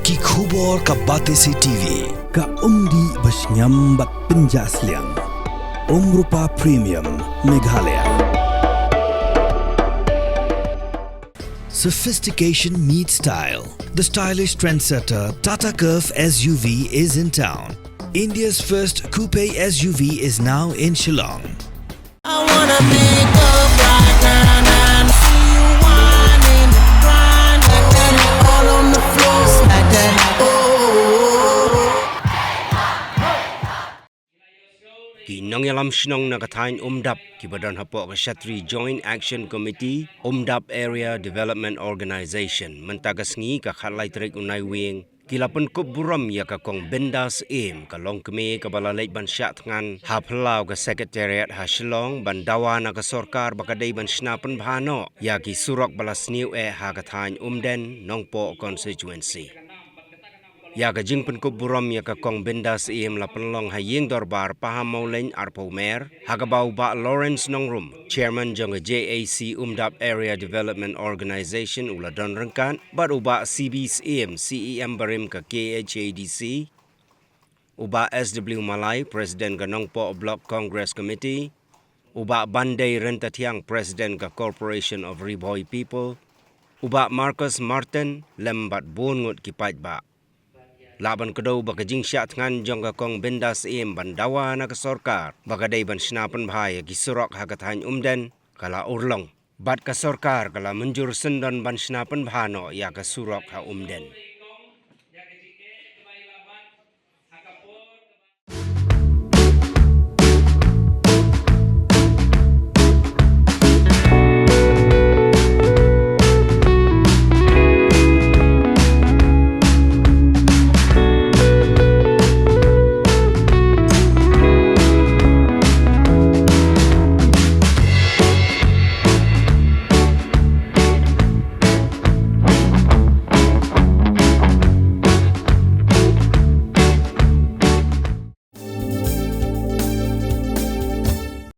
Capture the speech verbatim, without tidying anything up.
Ki khubor ka Batesi T V. Ka umdih ba shngiam bad pynjah sliang. Umrupa Premium, Meghalaya. Sophistication meets style. The stylish trendsetter Tata Curvv S U V is in town. India's first coupe S U V is now in Shillong. I wanna pick up right now and see you whining, grinding, all on the floor, smack that. Oh. Ki nongïalam shnong na ka thaiñ Umdap kiba don hapoh ka Shatri Joint Action Committee, Umdap Area Development Organization, mynta ka sngi ka khatlai tarik u Naiwieng, ki la pynkup burom ïa ka Kong Bindas Syiem, ka longkmie kaba la leit ban shah thngan ha phyllaw ka Secretariat ha Shillong, ban dawa na ka sorkar ba ka dei ban shna pynbha noh ïa ki surok ba la sniew eh ha ka thaiñ Umden, Nongpoh Constituency. Ïa ka jingpynkup burom ïa ka Kong Bindas Syiem la pynlong ha Ïing Dorbar Pahammawlein, Arphew Mer, ha kaba u Bah Lawrence Nongrum, Chairman jong ka J A C Umdap Area Development Organization, u la don ryngkat, bad u Bah C B Syiem, C E M barim ka K H A D C, u Bah S W Malai, President ka Nongpoh Block Congress Committee, u Bah Bandei Ryntathiang, President ka Corporation of Ri Bhoi People, u Bah Marcus Martyn, lem bad bun ngut ki paidbah. Lah ban kdew ba ka jingshah thngan jong ka Kong Bindas Syiem ban dawa na ka sorkar ba ka dei ban shna pynbha ïa ki surok ha ka thaiñ Umden ka la urlong, bad ka sorkar ka la mynjur syndon ban shna pynbha noh ïa ka surok ha Umden.